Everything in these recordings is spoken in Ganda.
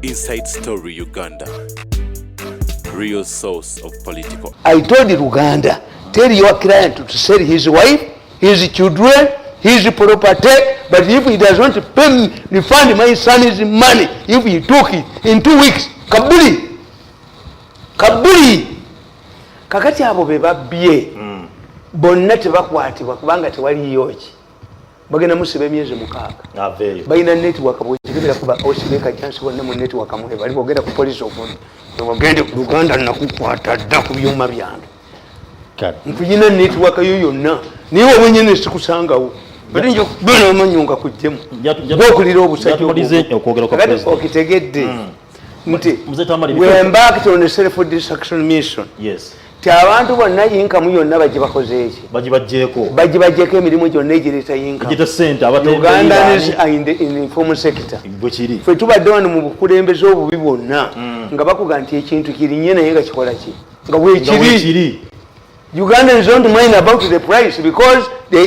Inside Story Uganda. Real source of political. I told Uganda, tell your client to sell his wife, his children, his property, but if he does not pay me, refund my son's money, if he took it in 2 weeks, kabuli, kabuli. Kakati abo be babbye bonna tebakwatibwa kubanga tewaliyo ki bagenda musiba emyezi 6. Aveeyo. Balina network, bwekigenda kuba osibeka chansi bonna mu network mwe bali bogenda ku police ofundi ogende ku Luganda nakukwata dda ku byuma byange. Kale. Nkuyina network yo yonna, naye wawenyene sikusangawo, ate nja kubeera amanyo nga kujjemu gwokulira obusajja. Njatumalize okwogera kwa Kakati president. okitegedde nti Mzee Tamale, we embarked on a self destruction mission ti abantu bonna income yonna bagibakoze eki? Bagibajjeeko. Bagibajjeko emirimu gyonna egireeta income. Egita sente. Ugandans are in the informal sector. Bwe kiri. Ffe tubadde wano mu bukulembeze obubi bwonna nga bakuga nti ekintu kirinye, naye nga kikola ki nga nga bwekiri. Bwekiri. Ugandans don't mind about the price because they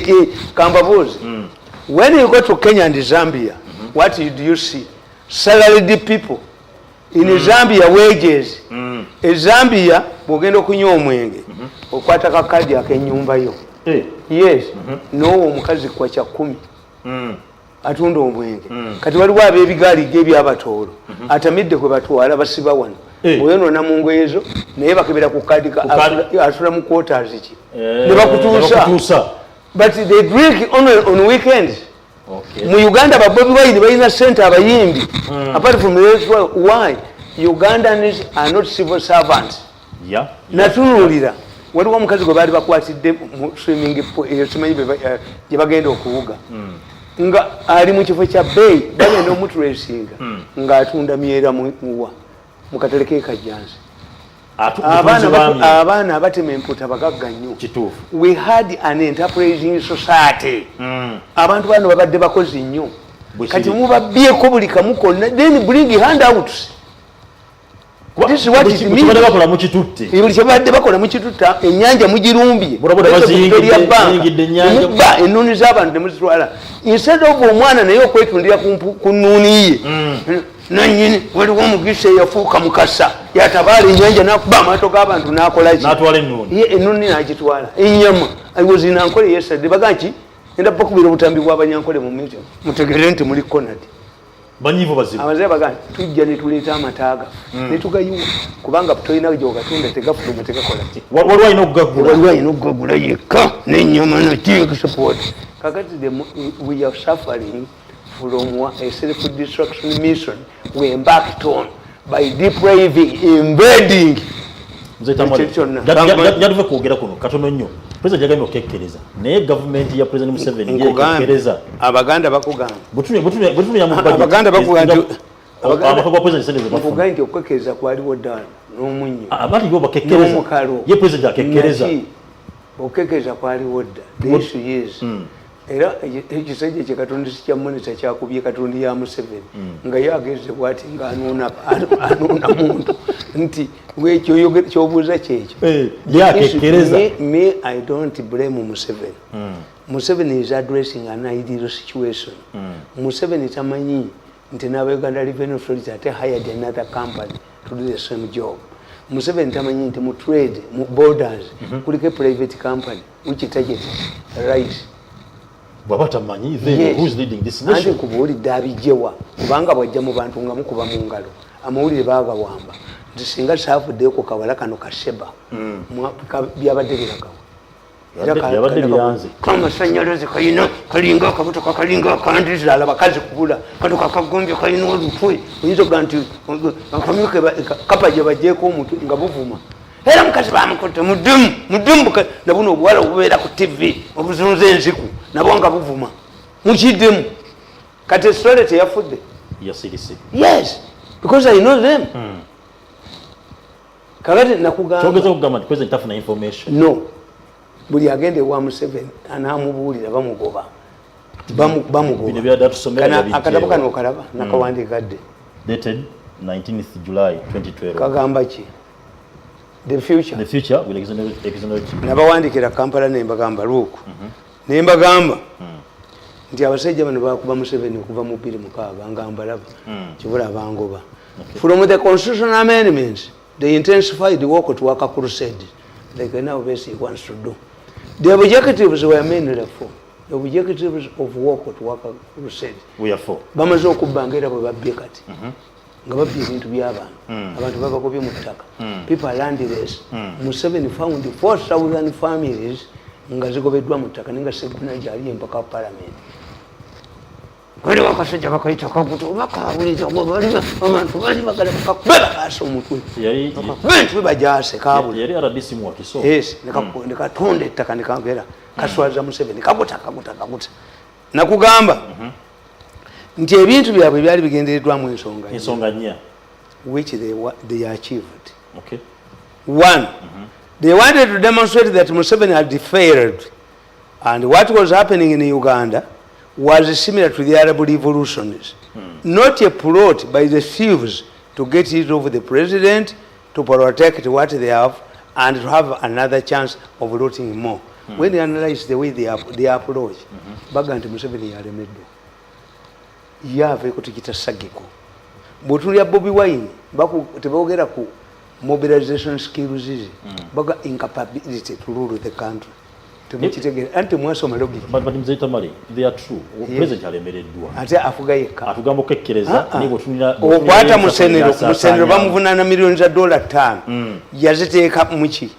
kambabuuzi, when you go to Kenya and Zambia, what do you see? Salaried people. In Zambia, wages. E Zambia bwogenda okunywa omwenge, okwata kakadi ak'ennyumba yo. Yes, nowa omukazi kwa kya 10 atunda omwenge. Kati waliwo ab'ebigaali gebyabatoolo atamidde kwe batwala basiba wano. Bweyonoona mu ngoye zo, naye bakebera ku kadi. Ku kadi. Asula mu quarters ki ne bakutuusa. Bakutuusa. But they drink only on weekends. Mu Uganda ba Bobi Wine balina sente, abayimbi, apart from those, why Ugandans are not civil servants? Natunuulira, waliwo omukazi gwe baali bakwatidde mu swimming pool eyo, simanyi gye bagenda okuwuga, nga ali mu kifo kya bbeeyi, bagenda omutracinga ng'atunda myera muwa mu katale k'e Kajjansi. Abaana abatema emputa bagagga nnyo. Kituufu. We had an enterprising society. Abantu bano babadde bakozi nnyo. Bwe Kati kiri. mubabyeko buli kamu konna, then bring handouts. This is what it means. Kibadde bakola mukitutte. Buli kyebadde bakola mukitutta, ennyanja mugirumbye. Bodaboda Victoria Bank, baziyingidde ennyanja. Nemubba ennuuni z'abantu nemuzitwala instead of omwana naye okwetundira ku nnuuni ye nanyini. Waliwo omugisa eyafuuka mukasa, yatabaala ennyanja nakuba amaato g'abantu nakolaki? N'atwala ennuuni. Ye ennuuni nagitwala. Enyama, I was in Ankole yesterday, baga nki enda bakubira obutambi bw'Abanyankole mu meeting, mutegere nti muli cornered. Banyiivu, bazibu. Abazeeyi baga nti tujja netuleeta amata gaffe netugayiwa, kubanga tolina gyogatunda, tegafuluma, tegakola ki. Waliwo alina okugagula. Waliwo alina okugagula yekka nenyama naki export. Kakati we are suffering from a self destruction mission we embarked on by depriving, invading. Mzee Tamale, Ekyo kyonna. Njatuve kwogera kuno katono nnyo. President yagambye okekkereza, naye gavumenti ya President Museveni Nkugambye, yekekkereza. Abaganda bakugamba Bwetunulira mu budget, Abaganda bakugamba nti amaka gwa president sente ze bafuna. Nkugambye nti okukekkereza kwaliwo ddala n'omunnyo Abati bo bakekkereza. n'omukalo. Ye president akekkereza. Naki, okukekkereza kwaliwo dda. The issue is, era ekisajja kye Katonda si kya monitor kyakubye Katonda ya Museveni nga ye ageze bwati nga anuuna muntu nti kyobuuza kyekyo. Ye akekkereza. Me, I don't blame Museveni. Museveni is addressing an ideal situation. Museveni tamanyi nti n'aba Uganda Revenue Authority ate hired another company to do the same job. Museveni tamanyi nti mu trade, mu borders, kuliko private company which targets rice. Bw'aba tamanyi, then Yes. who is leading this Anti nation? Nkubuulidde, abijjewa? Kubanga bwajja mu bantu nga mukuba mu ngalo, amawulire baagawamba nti singa saavuddeyo ku kawala kano kaseba, byabadde biragawa. Era Byabadde biranze. Kamasanyalaze kalina kalinga akabuto kalinga akandizaala bakazi kubula kano kakagombye kalina olutwe, oyinza okuga nti akamyu kapa gye bagyeko omutwe nga buvuma. Era mukazi bamukutte muddemu muddemu nabuno obuwala obubeera ku TV obuzunza enziku nabwo nga buvuma mukiddemu. Kati esitole teyafudde. Yasirise. Yes, because I know them. Kakati nakugamba Kyogeza okugamba nti president tafuna information? No, buli agenda ewa Museveni anamubuulira bamugoba. Bamugoba. Bino byadde tusomera yabijjeewo. Akatabo kano okalaba nakawandiikadde. Dated 19th July 2012. Kagamba ki? The future. The future with Alexander. Nabawandikira Kampala nembagamba, luuku nembagamba Nti abasajja bano bakuba Museveni okuva mu 2006 nga mbalaba kibula bangoba. From the constitutional amendments, they intensified the work to work crusade like now Besigye wants to do. The objectives were mainly four. The objectives of work to work crusade. We are four. Bamaze okubba nga era bwe babbye kati nga babbye ebintu by'abantu, abantu babakobye mu ttaka, people are landless. Museveni found 4000 families nga zigobeddwa mu ttaka, naye nga Seguna gyali empaka parliament. Waliwo akasajja bakayita Kaguto, bakawuliza abantu bali bagala bakakube bakaasa omutwe. Bakakube bajaase kabula. Yali RDC mu Wakiso. Yes, nekatonda ettaka nekagera kaswaza Museveni. Kaguta, Kaguta, Kaguta. Nakugamba nti ebintu byabwe byali bigendereddwamu ensonga nnya. Ensonga nnya. Which they achieved. One, they wanted to demonstrate that Museveni had failed and what was happening in Uganda was similar to the Arab revolutions, not a plot by the thieves to get rid of the president, to protect what they have and to have another chance of looting more. When they analyze the way they approach, baga nti Museveni yalemeddwa, yaava tukita sagiko. Bw'otunulya Bobi Wine, tebogera ku mobilization skills ze, baga incapability to rule the country. Temukitegeera anti temwasoma logic. But Mzee Tamale, they are true. President alemereddwa. Ate afuga yekka. Atugamba okukekkereza, naye bw'otunulira Okwata Musenero, Musenero bamuvunaana miliyoni za dola 5, yaziteeka muki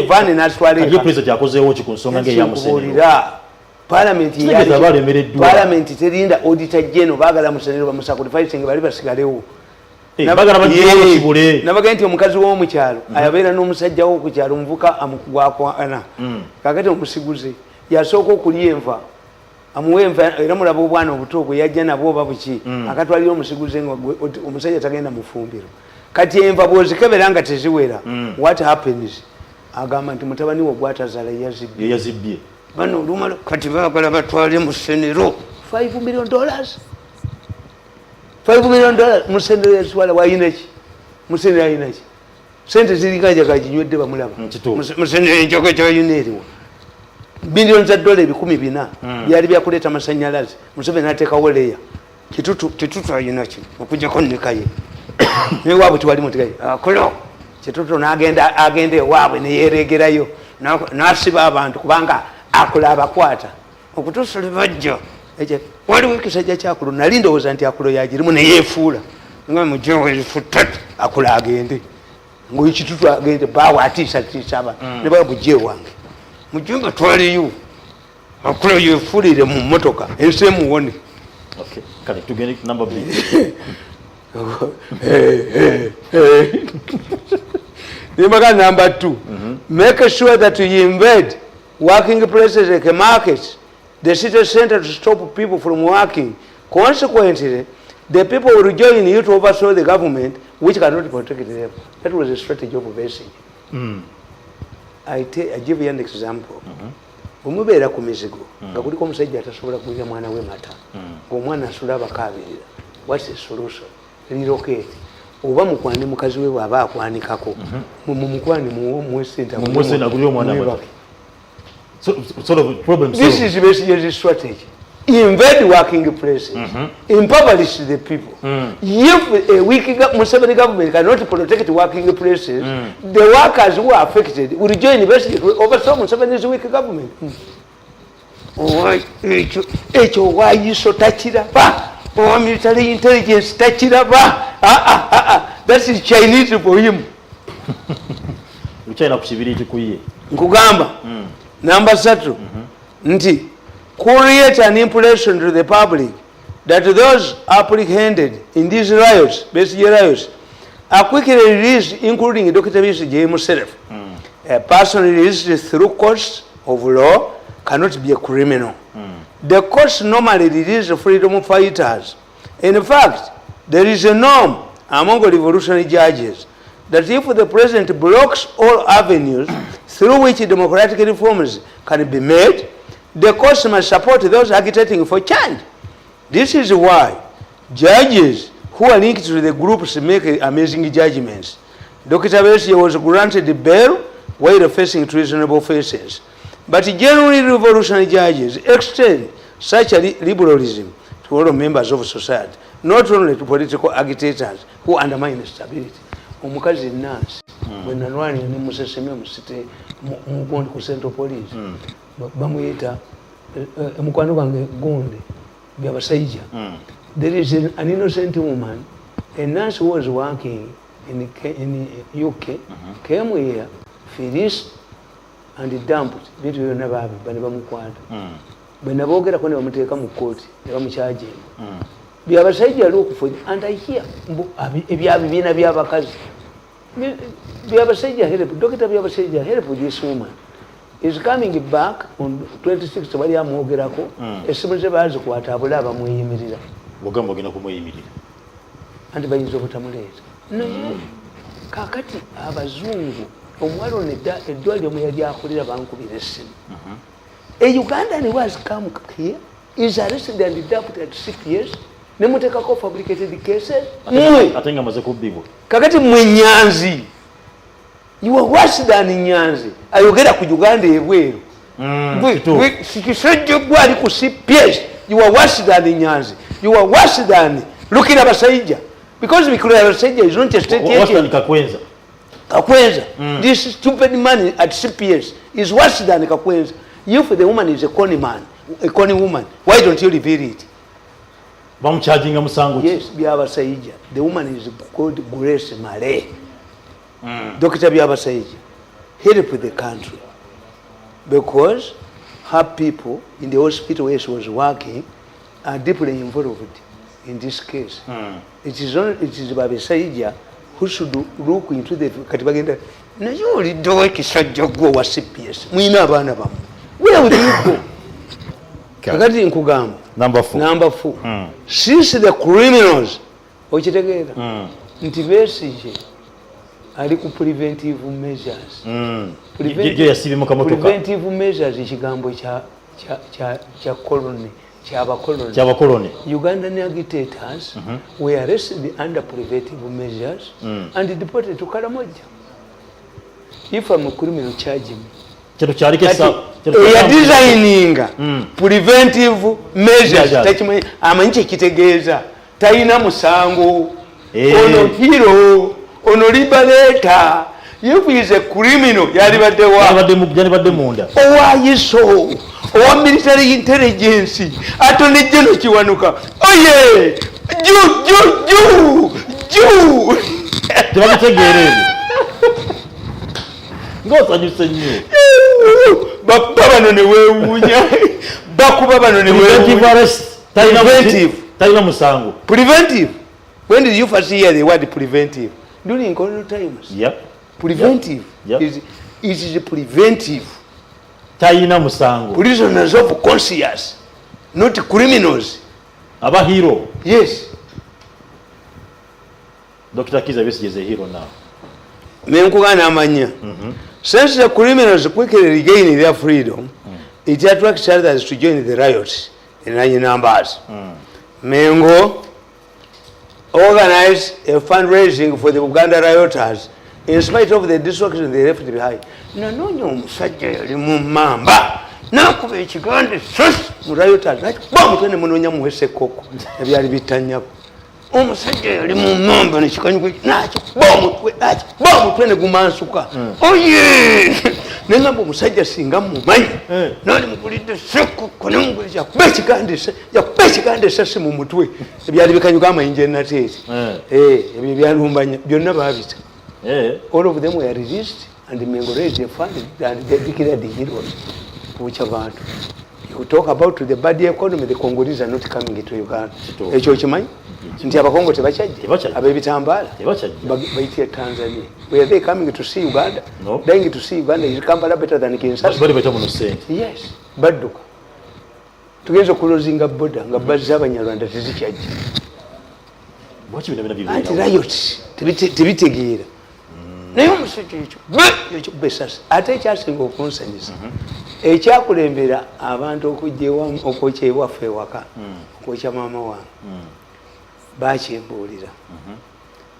vaani n'azitwala Ye eka. president yakozeewo ki ku nsonga ng'eya Musenero? Nkubuulira, parliament Kitegeeza balemereddwa. Parliament terinda auditor general, baagala Musenero bamusacrifice bali basigalewo. Baagala baggyewo kibule. Nabaga nti omukazi w'omukyalo abeera n'omusajja wo ku kyalo omuvuka gwakwana, kakati omusiguze yasooka okulya enva, amuwa enva, era mulaba obwana obuto bwe yajja nabwo oba buki, akatwalira omusiguze nga omusajja tagenda mufumbiro. Kati enva bw'ozikebera nga teziwera, what happens? Agamba nti mutabani we gwatazaala yazibbye. Ye yazibbye. Bano olumala kati baagala batwale Musenero $5 million, $5 million. Musenero yazitwala, wayina ki? Musenero ayina ki? Sente ziringa njaga ginywedde bamulaba. Kituufu. Musenero enjoga gyayina eriwa? Miliyoni za dola 400,000 byali byakuleeta masanyalaze, Museveni ateekawo leya. Kitutu, Kitutu ayina ki okujjako nekaye newaabwe tewali mutikaye akulo. Kitutu nagenda, agenda ewaabwe neyeregerayo, nasiba abantu kubanga akola abakwata okutuusa lwe bajja. Ekyo, waliwo ekisajja kyakulo, nali ndowooza nti akulo yagirimu, neyefuula nga mujewo 3000, akulo agende ngaekitutu agende bawe atiisatiisa abantu ne baa mujje wange mujje mbatwaleyo, akulo yefuulire mu motoka ensi emuwone. Okay. Kale tugende number B. Nimbaga number two, make sure that you invade working places like markets, the city center, to stop people from working. Consequently, the people will join you to overthrow the government, which cannot protect them. That was the strategy of Besigye. I give you an example. Bwe mubeera ku mizigo nga kuliko omusajja atasobola kugulira mwana we mata, ng'omwana asula abakaabirira, what's the solution? Relocate oba mukwane mukazi we bw'aba akwanikako, mumukwane muwe sente. Mumuwe sente agulire omwana amata. Mwebake. So, sort of problem This solved. is Besigye's strategy. Invade working places, impoverish the people. If a weak Museveni government cannot protect working places, the workers who are affected will join Besigye to overthrow Museveni's weak government. Ekyo wayiso takiraba, owa military intelligence takiraba. Ah, ah, ah, ah. That is Chinese for him. Luchina ku kibiriiti ku ye. Nkugamba namba 3 nti create an impression to the public that those apprehended in these riots, Besigye riots, are quickly released, including Dr. Besigye himself. A person released through courts of law cannot be a criminal. The courts normally release freedom fighters. In fact, there is a norm among revolutionary judges that if the president blocks all avenues through which democratic reforms can be made, the courts must support those agitating for change. This is why judges who are linked to the groups make amazing judgments. Dr. Besigye was granted bail while facing treasonable offenses. But generally, revolutionary judges extend Such a liberalism to all members of society, not only to political agitators who undermine stability. Omukazi Nansi bwe nanwanira ne musesemya musite mugundi ku Central Police, bamuyita mukwano gwange gundi Byabashaija. There is an innocent woman, a nurse who was working in UK, came here, fleeced and dumped bintu byonna babibba ne bamukwata. Bwe naboogerako ne bamuteeka mu kooti ne bamukyajinga. Byabashaija look for and I hear mbu ebyabibiina byabakazi. Byabashaija help, Dr. Byabashaija help this woman is coming back on 26. Bali amwogerako, essimu ze bazikwata, abula abamweyimirira. Bwogamba ogenda kumweyimirira. Anti bayinza obutamuleeta, naye kakati abazungu, omuwala ono eddwaliro mwe yali akolera bankubira essimu. A Ugandan who has come here is arrested and dumped at 6 years, nemuteekako fabricated cases mwe. Ate nga amaze kubbibwa. Kakati mwe Nyanzi, you are worse than Nyanzi ayogera ku Uganda ebweru. Kituufu. Kisajja gwe ali ku CPS, you are worse than Nyanzi, you are worse than Lukira Basajja, because Lukira Basajja is not a state Worse than agent. Kakwenza. Kakwenza, this stupid man at CPS is worse than Kakwenza. If the woman is a con man, a con woman, why don't you reveal it? Bamukyajinga musango ki? Yes, Byabashaija, the woman is called Grace Male. Dr. Byabashaija help the country, because her people in the hospital where she was working are deeply involved in this case. It is only, it is Byabashaija who should look into the kati bagenda naye oliddewo ekisajja gwe wa CPS mwina abaana bammwe. Where will you go? Kakati nkugamba. Number four. Number four. Since the criminals, okitegeera nti Besigye ali ku preventive measures. Gyo yasibye mu kamotoka. Preventive measures ekigambo kya colony, kyabakoloni. Kyabakoloni. Ugandan agitators were arrested under preventive measures and deported to Karamoja. If I'm a criminal, charge me. Kyeto kyaliko Eyadesigninga preventive measures Measures. takimanyi, amanyi kyekitegeeza, talina musango. Eh. Ono hero, ono liberator. If he is a criminal, yalibaddewa? Yalibadde munda. Owa ISO, owa military intelligence, Attorney General Kiwanuka, oye ju ju ju ju. Tebabitegeera ebyo, ng'osanyuse nnyo. Bakuba bano ne weewuunya, bakuba bano ne Preventive weewuunya. arrest, Preventive. Talina musango. Preventive, when did you first hear the word preventive? During colonial times. Preventive is, it is preventive. Talina musango. Prisoners of conscience, not criminals. Aba hero. Yes. Dr. Kiza Besigye is a hero now. Nenkugana amanya. Since the criminals quickly regain their freedom, it attracts others to join the riots in large numbers. Mengo organized a fundraising for the Uganda rioters in spite of the destruction they left behind. Nanoonya omusajja yali mu mamba nakuba ekiganda sos mu rioters, nakuba omutwe ne munoonya muwese koko ebyali bitanyabo. Omusajja yali mu mamba nekikanyuka nakikuba omutwe, nakikuba omutwe ne gumansuka. Oye, neŋamba omusajja singa mumanyi nali mugulidde sekoko nemugulidde, yakuba ekiganda yakuba ekiganda esasi mu mutwe ebyali bikanyuka amayinja enateeri. Ebyo byalumbanya byonna babita. All of them were released and Mengo raised a fund and they declared the heroes. Kucha bantu. You talk about the bad economy, the Congolese are not coming to Uganda. Kituufu. Ekyo okimanyi? Nti Abakongo tebakyajja? Tebakyajja. Ab'ebitambaala? Tebakyajja. Bayitira Tanzania. Were they coming to see Uganda? No. Dying to see Uganda. Is Kampala better than Kinshasa? Bali baita muno sente. Yes. Badduka. Tugenza okulozinga border nga bazza Abanyarwanda tezikyajja. Lwaki bino bina Anti bibeerawo? Riot tebitegeera, naye omusajja ekyo ekikuba esasi, ate ekyasinga okunsanyusa, ekyakulembera abantu okujja okwokya ewaffe ewaka, okwokya maama wange, bakyembuulira.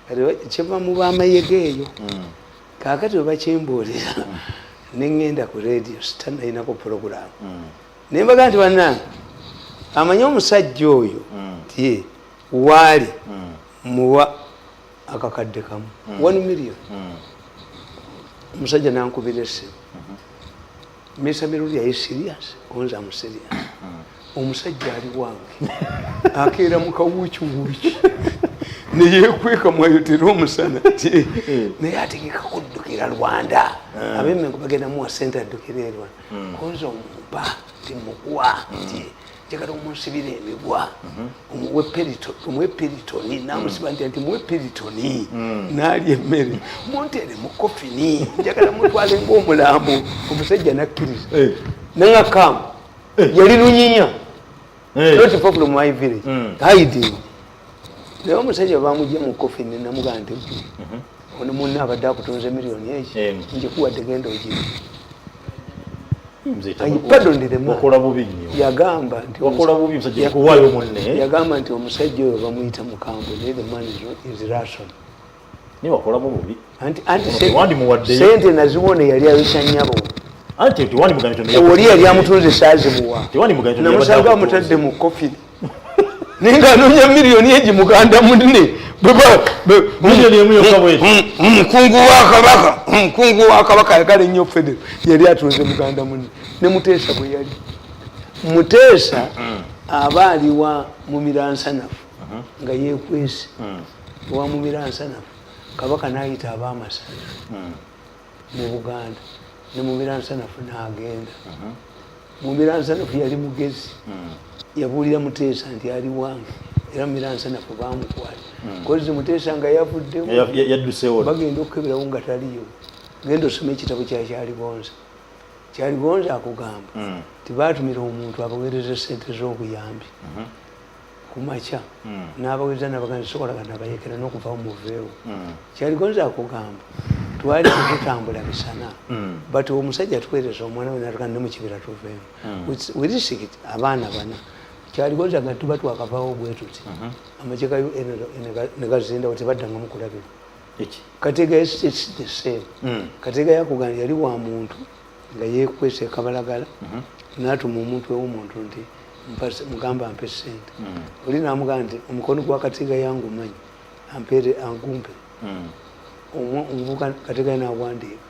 Kati kiva mu bamayega eyo. Kakati we bakyembuulira, neŋŋenda ku radio, sitanalinako puroguramu, nembaga nti bannange, Amanyi omusajja oyo ti waali muwa akakadde kamu, 1 million. Omusajja nankubira essimu, "Mr Mirundi, are you serious?" Konza am serious. Omusajja ali wange akeera mu kawukiwuki neyekweka mwayotera omusana ti naye ategeka kuddukira Rwanda. Abemmengo bagenda muwa sente addukira e Rwanda. Konza omumpa timukuwa nti njagala omunsibira emigwa, omuwe Piriton. Namusiba nti muwe Piriton naalya emmere, muntere mu coffin, njagala mutwale ngaomulambo. Omusajja nakkiriza. Nangakamu yali Lunyinya, not far from my village, hiding. Naye omusajja bamugye mu coffin, namugamba nti ono munne abadde akutunze miliyoni eki njikuwadde, genda ogiri. I pardoned the man. Wakola bubi nnyo. Yagamba nti Wakola bubi musajja kuwaayo munne. Yagamba nti omusajja oyo bamuyita mukambwe, naye the man is rational. Naye wakolamu bubi. Anti Tewandimuwaddeyo. Sente naziwona yali ayisa nnyabo. Anti tewandimugambye nti oli yali amutunze saazimuwa. Tewandimugambye nti Namusanga yabadde amutadde mu coffin, naye ng'anoonya miliyoni egi muganda munne. Miliyoni emu yokka bweti. Omukungu wa kabaka, omukungu wa kabaka ayagala ennyo federo, yali atunze muganda munne. Ne Muteesa bwe yali Muteesa aba ali wa Mumiransanafu nga yekwese owa Mumiransanafu, kabaka n'ayita ab'amasaza mu Buganda ne Mumiransanafu n'agenda. Mumiransanafu yali mugezi, yabuulira Muteesa nti ali wange, era Mumiransanafu bamukwata kozi Muteesa nga yavuddewo. Yaddusewo. Bagenda okukeberawo nga taliyo. Genda osoma ekitabo kya Kyaligonza. Kyaligonza akugamba tibatumira omuntu abaweereza sente z'obuyambi ku makya, n'abaweereza nabagamba sokolagana abayekera n'okuvawo muveewo. Kyaligonza akugamba twali tetutambula misana, but omusajja atuweereza omwana we natuka ne mukibira tuveemu. We risked abaana bana. Kyaligonza nga tuba twakavaawo bwe tuti, amagye ga UN ne gazindawo, tebaddangamu kulabira. Eki? Katega, it's the same. Katega yakugamba yali wa muntu nga yekwesa ekabalagala, natuma omuntu ew'omuntu nti mugamba ampe sente. Oli namugamba nti omukono gwa Katega yangumanyi, ampeere angumpe. Omuvubuka Katega nawandiika.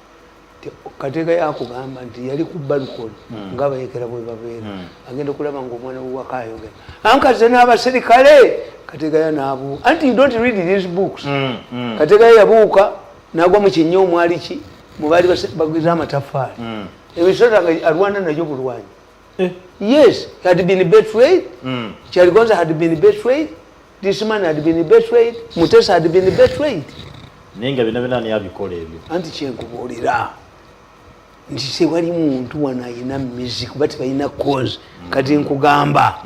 Katega yakugamba nti yali ku balcony ngaabayekera bwe babeera, agenda okulaba nga omwana wewaka ayogera ankaze n'abaserikale. Katega naabuuka anti you don't read these books. Katega yabuuka nagwa mu kinnya omwali ki mubaali bagwiza amatafaali, emisota nga alwana nagyo bulwanyi. Yes, he had been betrayed. Kyaligonza had been betrayed, this man had been betrayed, Mutesa had been betrayed. Naye nga byonna byonna ani abikola ebyo? Anti kyenkubuulira nti tewali muntu wano ayina mizi kuba tebalina cause. Kati nkugamba,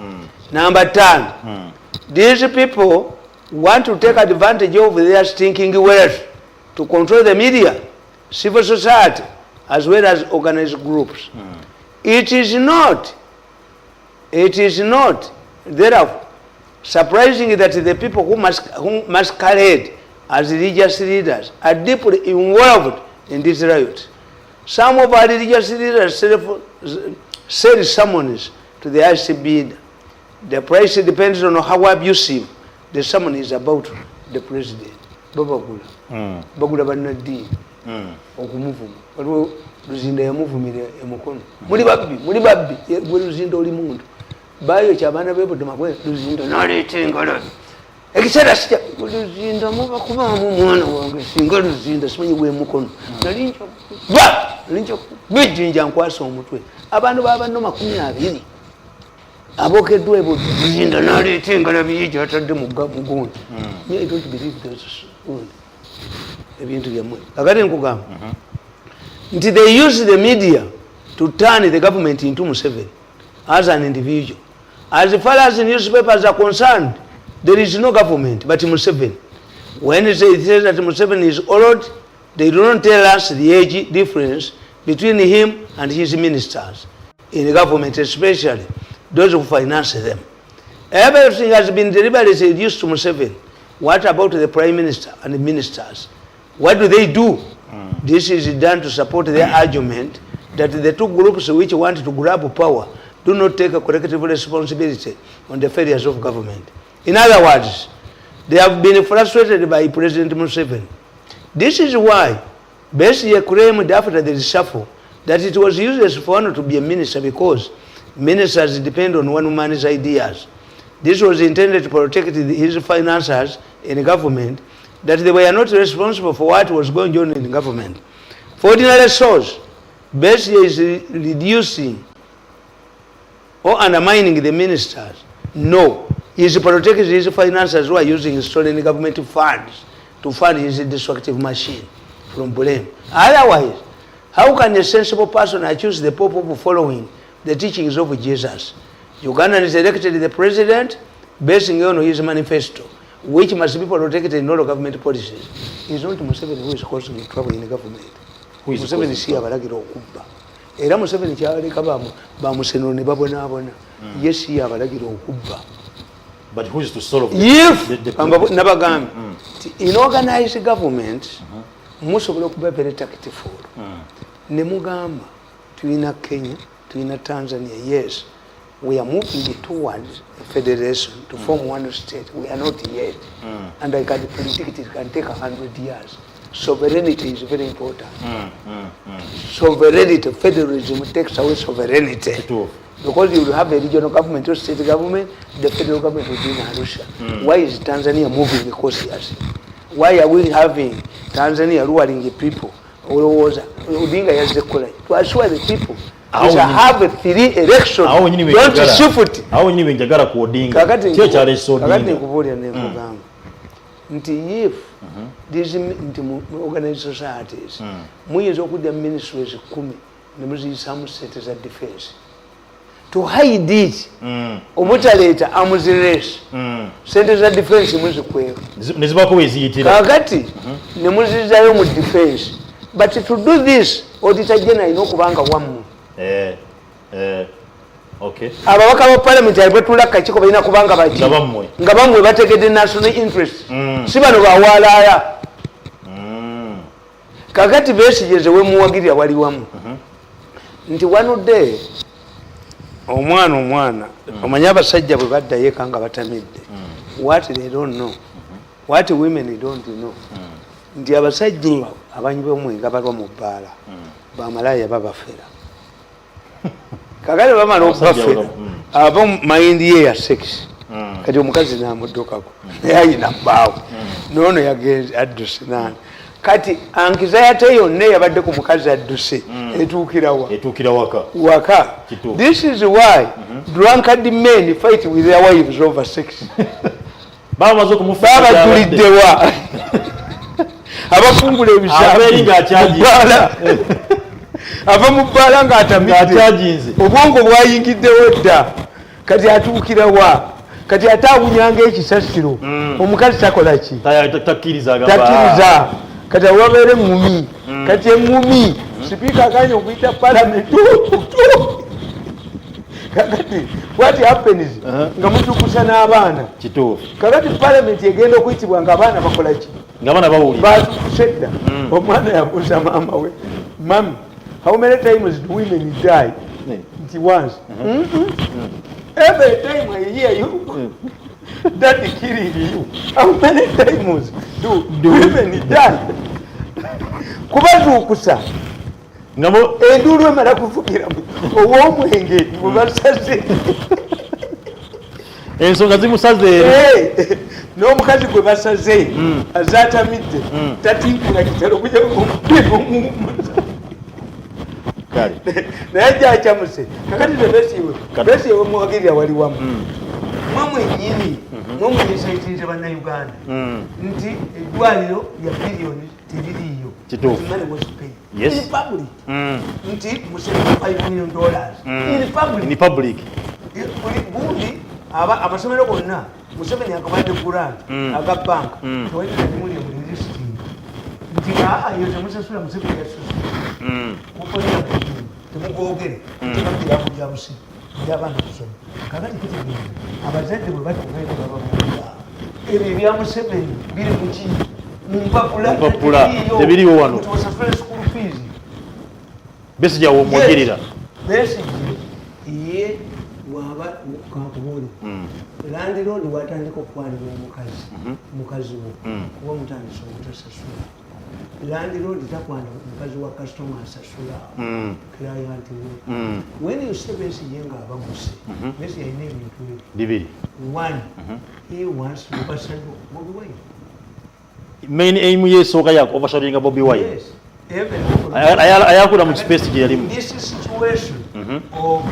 number 5, these people want to take advantage of their stinking wealth to control the media, civil society, as well as organized groups. It is not therefore surprising that the people who masquerade as religious leaders are deeply involved in this riot. Some of our religious leaders sell sermons to the ICB. The price depends on how abusive the sermon is about the president. Babagula. Bagula bannaddiini okumuvuma. Waliwo Luzinda yamuvumira emukono. Muli babbi, muli babbi. Gwe Luzinda oli muntu. Bayokya abaana b'ebudoma gwe Luzinda n'aleeta engalabi. Ekiseera sikya Luzinda mubakubaamu omwana wange singa Luzinda simanyi gwemukono. Nali nja nali nja bijjinja nkwasa omutwe. Abantu babanno 20 abokeddwa ebuddu. Luzinda n'aleeta engalabi ye gy'atadde mu gundi. Me, I don't believe those gundi. Ebintu byammwe. Kakati nkugamba nti they use the media to turn the government into Museveni as an individual. As far as newspapers are concerned, there is no government but Museveni. When they say that Museveni is old, they do not tell us the age difference between him and his ministers in the government, especially those who finance them. Everything has been deliberately reduced to Museveni. What about the prime minister and the ministers? What do they do? This is done to support their argument that the two groups which want to grab power do do not take a collective responsibility on the failures of government. In other words, they have been frustrated by President Museveni. This is why Besigye claimed after the reshuffle that it was useless for one to be a minister because ministers depend on one man's ideas. This was intended to protect his financiers in government, that they were not responsible for what was going on in government. For ordinary souls, Besigye is reducing or undermining the ministers. No, he is protecting his financiers who are using stolen government funds to fund his destructive machine from blame. Otherwise, how can a sensible person accuse the Pope of following the teachings of Jesus? Ugandans elected the president basing on his manifesto, which must be protected in all government policies. It's not Museveni who is causing trouble in the government. Who is Museveni causing si abalagira okubba. Era Museveni kyaleka bamusenero ne babonaabona. Ye si abalagira okubba. But who is to solve the, If the nabagambye nti in organized government musobola okuba very tactful ne mugamba tulina Kenya, tulina Tanzania. Yes, we are moving towards a federation to form one state. We are not yet, and I can predict it can take 100 years. Sovereignty is very important. Sovereignty, federalism takes away sovereignty Kituufu. Because you will have a regional government or state government, the federal government will be in Arusha. Why is Tanzania moving cautiously? Why are we having Tanzania luring the people? Olowooza Odinga yazze kukola ki? To assure the people Awo we shall have a free election. Awo wenyini Don't wenjagala- shift. awo wenyini wenjagala ku Odinga. Kakati Kyo kyaleese kakati Odinga. nkubuulira nenkugamba nti if these nti mu organized societies muyinza okudda ministries 10 ne muziyisaamu sente za defense to hide it, obutaleeta arms race. Sente za defense muzikweka. Nezibako weziyitira. Kakati ne muzizayo mu defense, but to do this, auditor general alina okubanga wammwe. Eh, eh, okay. Ababaka ba parliament abatula kakiiko balina kubanga baki? Nga bammwe. Nga bammwe, bategedde national interest, si bano bawalaaya. Kakati Besigye wemuwagirira wali wamu nti one day omwana omanye abasajja bwe baddayo eka nga batamidde, what they don't know, what women don't know, nti abasajja abanywi b'omwenge balwa mu bbaala, bamalaaya babafera. Kakati bamala Abasajja okubafera, aba mind ye ya sex. Kati omukazi namuddukako, naye ayina bbaawe noono yagenze adduse nani. Kati anxiety yonna eyabadde ku mukazi adduse etuukirawa? Etuukira waka. Waka. Kituufu. This is why drunkard men fight with their wives over sex. Baba bamaze okumufuuka. Babajuliddewa abafungula Ava eri ng'akyaginze. ebisabbaala, ava mu bbaala ng'atamidde. Ng'akyaginze. Obwongo bwayingiddewo dda. Kati atuukirawa? Kati ate awunyanga ekisasiro. Omukazi takola ki? Takkiriza, agamba, Takkiriza. Kati awabeera eŋŋumi. Kati eŋŋumi, sipiika aganye okuyita palamenti. Kakati what happens, nga mutukusa n'abaana. Kituufu. Kakati palamenti egenda okuyitibwa nga abaana bakola ki? Nga abaana bawulira. Batukuse dda. Omwana yabuuza maama we, "Mummy, how many times do women die?" Nti, "Once." Every time I hear you, daddy killing you. How many times do women die?" Kubazuukusa. Nga Enduulu emala kuvugira ow'omwenge bwe basaze. Ensonga zimusaze eri. Eh, n'omukazi gwe basaze azatamidde tatinkula kitalo kuja. Kale. Naye ajja akyamuse. Kakati tebesiiwe. Kati. Besiiwe muwagirira wali wamu mwe mwenyini, mwe mwenyesaitinze Bannayuganda nti eddwaliro lya biliyoni teririiyo. Kituufu. Money was paid in public, nti Museveni $5 million in public. In public. Buli gundi amasomero gonna Museveni agabadde grant aga banka, tewali nalimuli mu listing nti aa, yo temusasula, Museveni yasasula kukolera temugogere tebagiraku bya busi byabaana kusoma. Kakati kitegeeza abazadde bwe batuukayo tebababuulira ebyo ebya Museveni biri muki? Mu mpapula. Mu mpapula, Tebiriiyo. tebiriiwo wano. Nti osasule school fees. Besigye awo omwogerera. Besigye ye Kambuuli, landlord watandika okukwanira omukazi, mukazi wo, kuba mutandisa obutasasula. Landlord takwana mukazi wa customer asasula, client we. When you say Besigye nga abaguse, Besigye alina ebintu ebi Bibiri. One, he wants to overshadow Bobi Wine. Main aim ye esooka ya overshadowing Bobi Wine. Yes. Even Ayakula mu space gye yalimu. In this situation of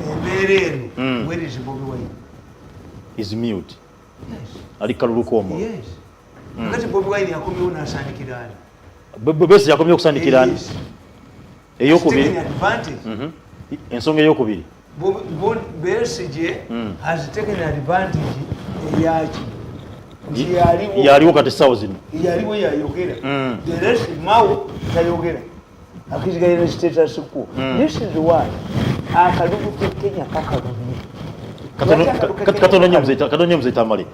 embeera eno, where is Bobi Wine? Is mute. Yes. Ali kalulu k'omuliro. Yes. Kakati Bobi Wine yakomyewo n'asandikira ani? Besigye yakomye okusandikira ani? Yes. Eyokubiri. Taken advantage. Ensonga eyokubiri. Besigye has taken advantage eyaki? Nti yaliwo. Yaliwo kati essaawa zino. Yaliwo, yayogera. The rest, Mao tayogera, akiziganyira status quo. This is why akalulu ke Kenya kakalubye. Katono nnyo, Mzee, katono nnyo, Mzee Tamale.